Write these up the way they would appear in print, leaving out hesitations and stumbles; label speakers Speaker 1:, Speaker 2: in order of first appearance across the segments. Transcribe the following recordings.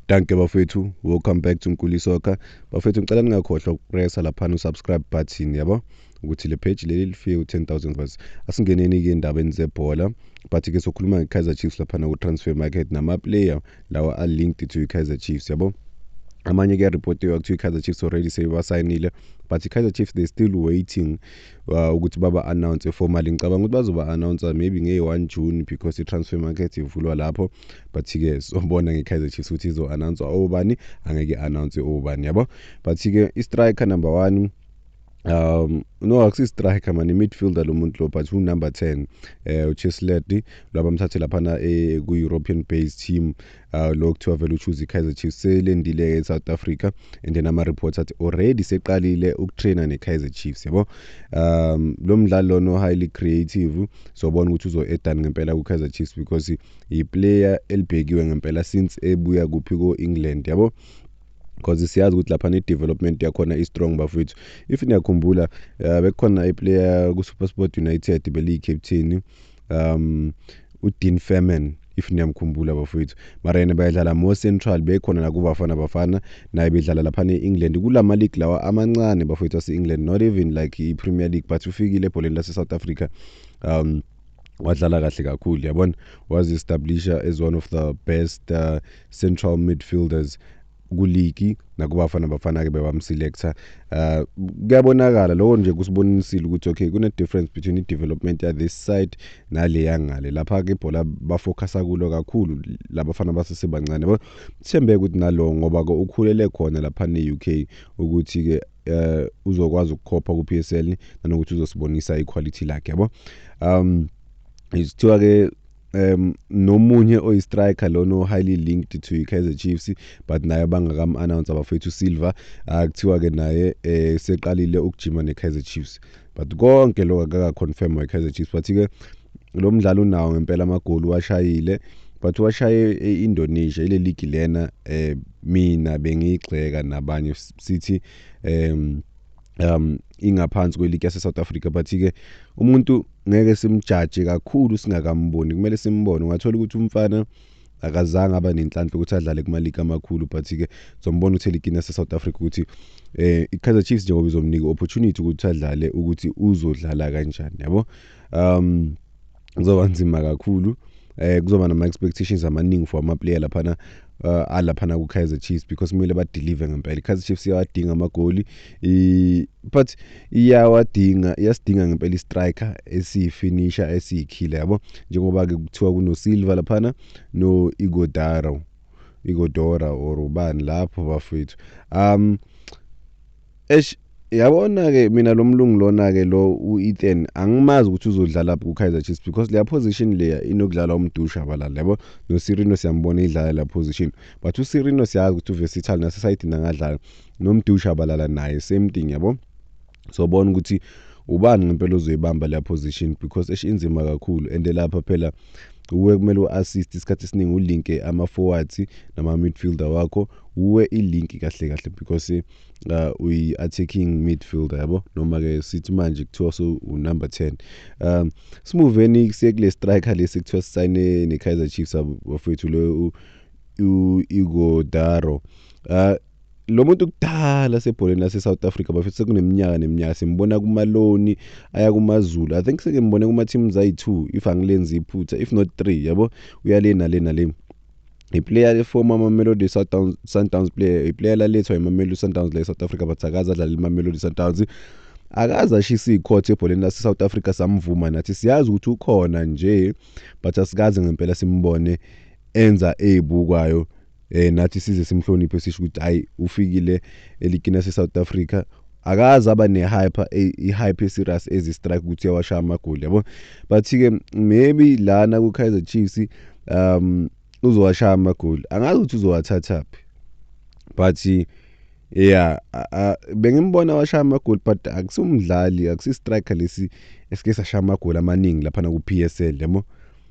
Speaker 1: Dankie bafethu, welcome back to Nkuli Soccer. Bafethu, ngicela ningakhohlwa ukupressa laphana u-subscribe button, yabo, ukuthi le page leli lifike ku-10,000 bas. Asingeneni-ke endabeni zebhola, but-ke sokhuluma nge-Kaizer Chiefs laphana ku-transfer market nama-player lawa a-linked to i-Kaizer Chiefs, yabo. Amanye kuyareportiwa kuthiwa i-Kaizer Chiefs already sebasayinile, but i-Kaizer Chiefs, they still waiting ukuthi baba-announce formally. Ngicabanga ukuthi bazoba-announce maybe nge-1 June because i-transfer market ivulwa lapho, but-ke sobona nge-Kaizer Chiefs ukuthi izo-announce obani, angeke i-announce obani, yabo. But-ke i-striker number one, no, akusi striker man, i-midfielder lo muntu lo, but u-number 10, uChislett lo abamthathe laphana ku-European based team, lo kuthiwa vele uchoose i-Kaizer Chiefs, selendile e-South Africa, and then ama-reports athi already seqalile ukutraina ne-Kaizer Chiefs, yabo. Lo mdlali lona highly creative, sobona ukuthi uzo-addani ngempela ku-Kaizer Chiefs because i-player elibhekiwe ngempela since ebuya kuphi, ko-England, yabo, because siyazi ukuthi lapha ne-development yakhona i-strong, bafethu. If niyakhumbula, bekukhona i-player ku-SuperSport United, beliyi-captain, uDean Furman, if niyamkhumbula, bafethu, mara yena bayadlala more central, bekhona nakuBafana Bafana, naye bedlala lapha ne-England kulama league lawa amancane, bafethu, ase-England, not even like i-Premier League, but ufikile ebholeni lase-South Africa, wadlala kahle kakhulu, yabona, wazi-establisha as one of the best central midfielders kuligi nakuBafana Bafana-ke bebamselector. Kuyabonakala lokho nje kusibonisile ukuthi okay, kune-difference between i-development ya this side nale yangale. Lapha-ke ibhola bafocusa kulo kakhulu labafana basesebancane, yabo. Sithembe ukuthi nalo, ngoba-ke ukhulele khona lapha ne-UK, ukuthi-ke uzokwazi ukukhopha ku-PSL nanokuthi uzosibonisa i-quality lakhe, yabo. Kuthiwa-ke nomunye oyi-striker lona highly linked to i-Kaizer Chiefs, but naye bangakam-announce, abafethu, Silva, kuthiwa-ke naye seqalile ukujima ne-Kaizer Chiefs, but konke lokho akaka-confirm i-Kaizer Chiefs. But-ke lo mdlalo unawo ngempela amagoli, washayile, but washaye e-Indonesia ile league lena mina bengiyigxeka nabanye sithi ingaphansi kweligi yase South Africa, but ke umuntu ngeke simjaje kakhulu singakamboni, kumele simbone. Ungathola ukuthi umfana akazange aba nenhlanhla ukuthi adlale kuma league amakhulu, but ke sombona ukuthi eligini yase South Africa ukuthi iKaizer Chiefs njengoba izomnika opportunity ukuthi adlale, ukuthi uzodlala kanjani, yabo. Kuzoba nzima kakhulu, kuzoba nama expectations amaningi for ama player laphana, alaphana ku Kaizer Chiefs, because kumele ba deliver ngempela. I-Kaizer Chiefs iyawadinga amagoli, but iyawadinga, iyasidinga ngempela i-striker esiyifinisher, esiyikhila, yabo, njengoba ke kuthiwa kuno Silva laphana no Igodaro, Igodora or ubani lapho, bafethu. Eish, yabona ke mina lo mlungu lona ke, lo uEthan, angimazi ukuthi uzodlala ku Kaizer Chiefs because leya position leya inokudlala uMdu Shabalala, yabo, no Sirino siyambona idlala la position, but uSirino siyazi ukuthi uversatile, nasesayidini angadlala, noMdu Shabalala naye same thing, yabo. So bona ukuthi ubani ngempela ozoyibamba leya position because eish, inzima kakhulu, and lapha phela uwe kumele u-assist isikhathi esiningi, ulinke ama-forwards nama-midfielder wakho, uwe i-link kahle kahle because uyi-attacking midfielder, yabo, noma-ke sithi manje kuthiwa so u-number 10. Simuveni siye kule striker lesi kuthiwa sisayine ne-Kaizer Chiefs, bafethu, lo u-Igodaro. Lo muntu kudala sebholeni lase-South Africa, bafethu, sekuneminyaka neminyaka simbona kuma-loan aya kumaZulu. I think seke ngibone kuma-teams ayi-two, if angilenzi iphutha, if not three, yabo, uyale nale nale. I-player le-former Mamelodi Sundowns player, i-player lalethwa iMamelodi Sundowns la e-South Africa, but akaze adlala iMamelodi Sundowns, akaze ashisa ikhotha ebholeni lase-South Africa. Samvuma nathi, siyazi ukuthi ukhona nje, but asikaze ngempela simbone enza ezibukwayo, nathi size simhloniphe, sisho ukuthi hayi, ufikile eligini yase South Africa. Akaze aba ne-hype, i-hype serious ezi strike ukuthi uyawashaya amagoli, yabo, but ke maybe lana ku Kaizer Chiefs uzowashaya amagoli, angazi ukuthi uzowathathaphi, but yeah, bengimbona washaya amagoli, but akusumdlali, akusi striker lesi esike sashaya amagoli amaningi lapha ku PSL, yabo,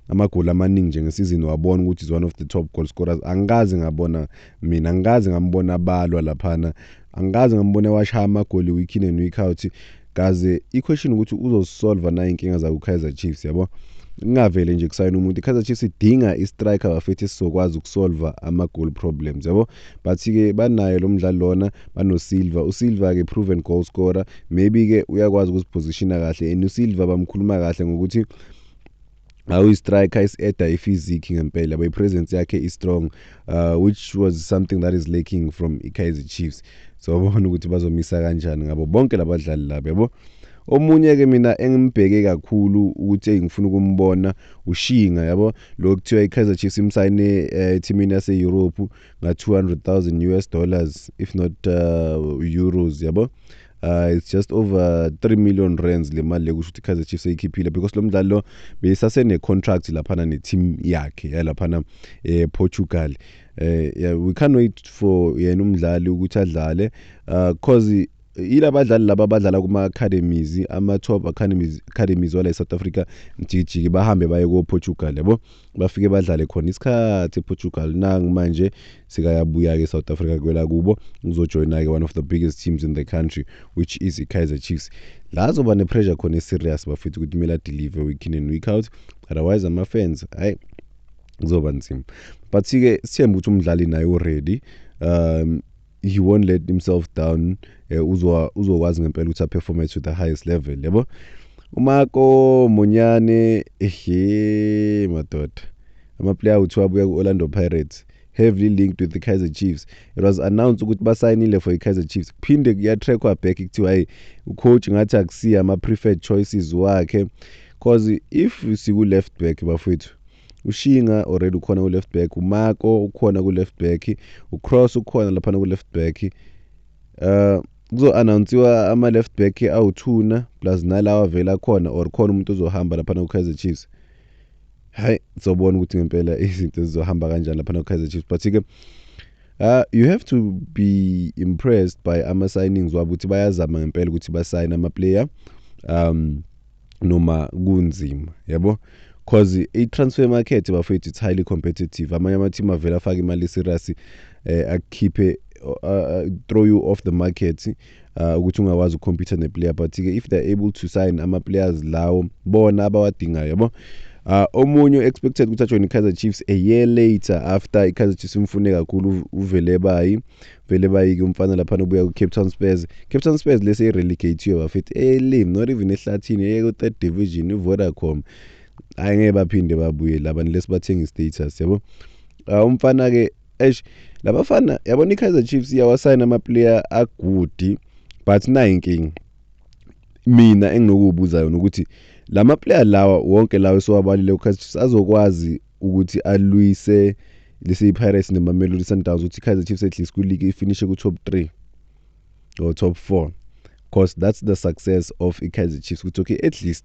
Speaker 1: amagoli amaningi nje ngesizini, wabona ukuthi is one of the top goal scorers. Angikaze ngabona mina, angikaze ngambona balwa laphana, angikaze ngambona washaya amagoli week in and week out. Kaze i-question ukuthi uzosolve na inkinga zaku Kaizer Chiefs, yabo. Kungavele nje kusayina umuntu. I-Kaizer Chiefs idinga i-striker, bafethu, esizokwazi ukusolva ama-goal problems, yabo. But-ke banayo lo mdlali lona, bano-Silva. uSilva-ke proven goal scorer, maybe-ke uyakwazi ukuzipositiona kahle, and uSilva bamkhuluma kahle ngokuthi awuyi-striker esi-adda i-physique ngempela, yabo. I-presence yakhe i-strong, which was something that is lacking from i-Kaizer Chiefs. So bona ukuthi bazomisa kanjani ngabo bonke labadlali labo, yabo. Omunye-ke mina engimbheke kakhulu ukuthi ngifuna ukumbona, uShinga, yabo, lo kuthiwa i-Kaizer Chiefs imsayine ethimini yase-Europe nga-200,000 US dollars, if not euros, yabo. It's just over 3 million rands le mali le, kusho ukuthi i-Kaizer Chiefs eyikhiphile, because lo mdlali lo besasene-contract laphana ne-team yakhe yalaphana ePortugal. Yeah, we can't wait for yena umdlali ukuthi adlale, 'cause yilabadlali laba abadlala kuma-academies, ama-top academies wala e-South Africa, jikijiki bahambe baye ko-Portugal, yabo, bafike badlale khona isikhathi ePortugal. Nangu manje sekayabuya-ke e-South Africa kwela kubo, uzojoyina-ke one of the biggest teams in the country, which is i-Kaizer Chiefs, la azoba ne-pressure khona e-serious, bafethu, ukuthi kumele adeliver week in and week out, otherwise ama-fans, hayi, kuzoba nzima. But-ke sithembe ukuthi umdlali naye u-ready, he won't let himself down, uzokwazi ngempela ukuthi aperforme to the highest level, yabo. uMarco Monyane, ehe madoda, ama-player uthiwa abuya ku-Orlando Pirates, heavily linked with the Kaizer Chiefs. It was announced ukuthi basayinile for i-Kaizer Chiefs, kuphinde kuyatrackwa back, kuthiwa hey, ucoach ngathi akusiya ama-preferred choices wakhe, 'cause if siku-left back, bafethu, uShinga already ukhona ku-left back, uMarco ukhona ku-left back, uCross ukhona laphana ku-left back. Kuzo-announce-iwa ama-left back awu-2 plus nalawa vele akhona, or khona umuntu ozohamba laphana ku-Kaizer Chiefs. Hayi, sizobona ukuthi ngempela izinto zizohamba kanjani laphana ku-Kaizer Chiefs. But-ke you have to be impressed by ama-signings wabo, ukuthi bayazama ngempela ukuthi basayine ama-player noma kunzima, yabo, 'cause i-transfer market, bafethu, it's highly competitive. Amanye ama-team avele afake imali serious, akukhiphe, throw you off the market, ukuthi ungakwazi ukucompete ne-player. But-ke if they're able to sign ama-players lawo bona abawadingayo, yabo. Omunye expected ukuthi ajoin i-Kaizer Chiefs a year later after i-Kaizer Chiefs imfune kakhulu, uVelebayi. Velebayi-ke umfana laphana obuya ku-Cape Town Spurs. Cape Town Spurs lese i-relegate-iwe, bafethu, elim not even ehlathini, eye ku-third division i-Vodacom. Hayi, ngeke baphinde babuye laba unless bathenga i-status, yabo. Umfana-ke, eish, labafana, yabona, i-Kaizer Chiefs iyawasayina ama-player a-good, but nayi inkinga mina enginokubuza yona, ukuthi lama player lawa wonke lawa esiwabalile ku-Kaizer Chiefs azokwazi ukuthi alwise lesi i-Pirates neMamelodi Sundowns, ukuthi i-Kaizer Chiefs at least ku-league ifinishe ku-top 3 or top 4, 'cause that's the success of i-Kaizer Chiefs, ukuthi okay, at least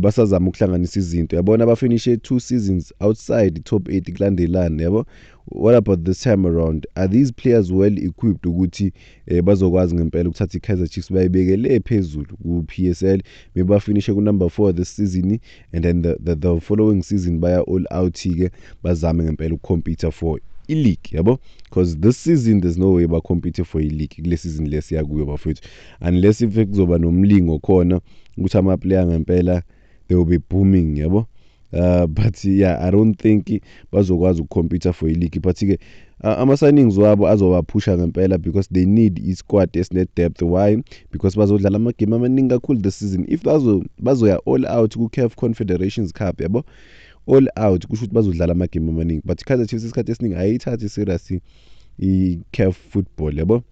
Speaker 1: basazama ukuhlanganisa izinto, yabona. Bafinishe two seasons outside top 8 kulandelana, yabo. What about this time around? Are these players well equipped ukuthi bazokwazi ngempela ukuthatha i-Kaizer Chiefs bayibeke le phezulu ku-PSL? Maybe bafinishe ku-number 4 this season, and then the following season baya all out ke, bazame ngempela ukucompete for i-league, yabo, because this season there's no way bacompete for i-league kule season lesiya kuyo, bafethu, unless if kuzoba nomlingo khona ukuthi ama-player ngempela they will be booming, yabo. But yeah, I don't think bazokwazi ukucompete for i-league, but ke ama-signings wabo azobaphusha ngempela, because they need i-squad esine-depth. Why? Because bazodlala amagame amaningi kakhulu this season. If bazoya all out ku-CAF Confederations Cup, yabo, all out kusho ukuthi bazodlala amagame amaningi. But i-Kaizer Chiefs isikhathi esiningi ayithathi serious i-CAF football, yabo.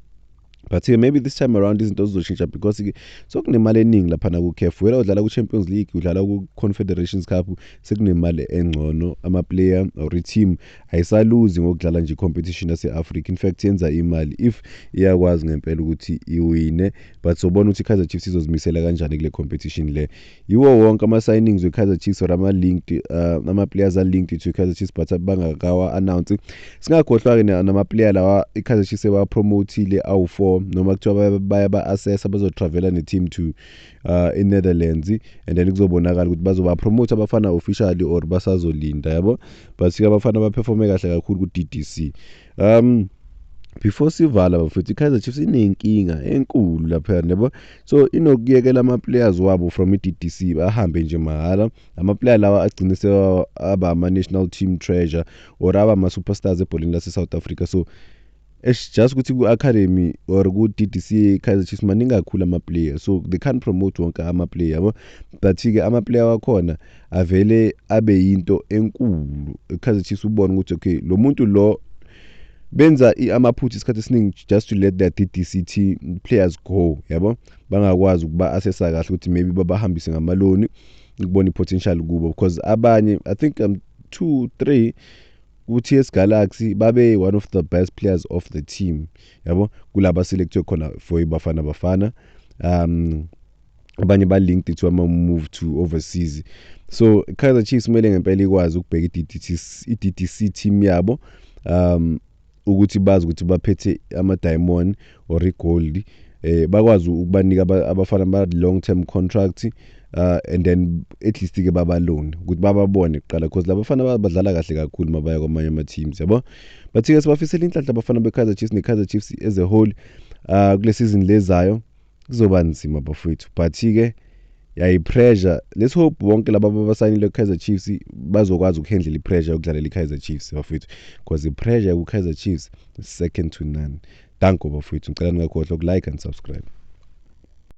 Speaker 1: But maybe this time around izinto zizoshintsha, because sokunemali eningi laphana ku-CAF. Wena udlala ku-Champions League, udlala ku-Confederations Cup, sekunemali engcono. Ama-player or i-team ayisaluzi ngokudlala nje i-competition yase-Africa. In fact, yenza imali if iyakwazi ngempela ukuthi iwine. But sobona ukuthi i-Kaizer Chiefs izozimisela kanjani kule competition le. Yiwo wonke ama-signings we-Kaizer Chiefs or ama-linked, ama-players a-linked to i-Kaizer Chiefs but bangakawa-announce. Singakhohlwa-ke nama-player lawa i-Kaizer Chiefs ebapromotile awu-4, noma kuthiwa baya ba-assessa, bazotravela ne-team to in-Netherlands, and then kuzobonakala ukuthi bazoba-promote abafana officially or basazolinda, yabo. But abafana baperforme kahle kakhulu ku-DDC. Before sivala, bafethu, i-Kaizer Chiefs inenkinga enkulu lapha, yabo. So inokuyekela ama-players wabo from i-DDC bahambe nje mahhala. Ama-player lawa agcine aba ama-national team treasure or aba ama-superstars ebholeni lase-South Africa. So it's just ukuthi ku-academy or ku-DDC Kaizer Chiefs maningi kakhulu ama-player, so they can't promote wonke ama-player, yabo. But-ke ama-player wakhona avele abe yinto enkulu i-Kaizer Chiefs, ubone ukuthi okay, lo muntu lo benza amaphutha isikhathi esiningi just to let their DDC team players go, yabo, bangakwazi ukuba assessa kahle ukuthi maybe babahambise ngama-loan ukubona i-potential kubo, because abanye, I think 2 3 ku-TS Galaxy babe one of the best players of the team, yabo, kulaba selectwe khona for iBafana Bafana. Abanye ba linked to ama move to overseas. So Kaizer Chiefs kumele ngempela ikwazi ukubheka i-DDC team yabo, ukuthi bazi ukuthi baphethe ama diamond or igold, bakwazi ukubanika abafana ba long term contract, and then at least ke baba-loan ukuthi bababone kuqala, because labafana badlala kahle kakhulu mabaya kwamanye ama teams, yabo. But ke sibafisela inhlanhla abafana be-Kaizer Chiefs ne-Kaizer Chiefs as a whole. Kule season lezayo kuzoba nzima, bafowethu, but ke yayi-pressure. Let's hope bonke laba abasayinile ku-Kaizer Chiefs bazokwazi ukuhandle i-pressure yokudlalela i-Kaizer Chiefs, bafowethu, because i-pressure ku-Kaizer Chiefs is second to none. Danko, bafowethu, ngicela ningakhohlwa ukulike and subscribe.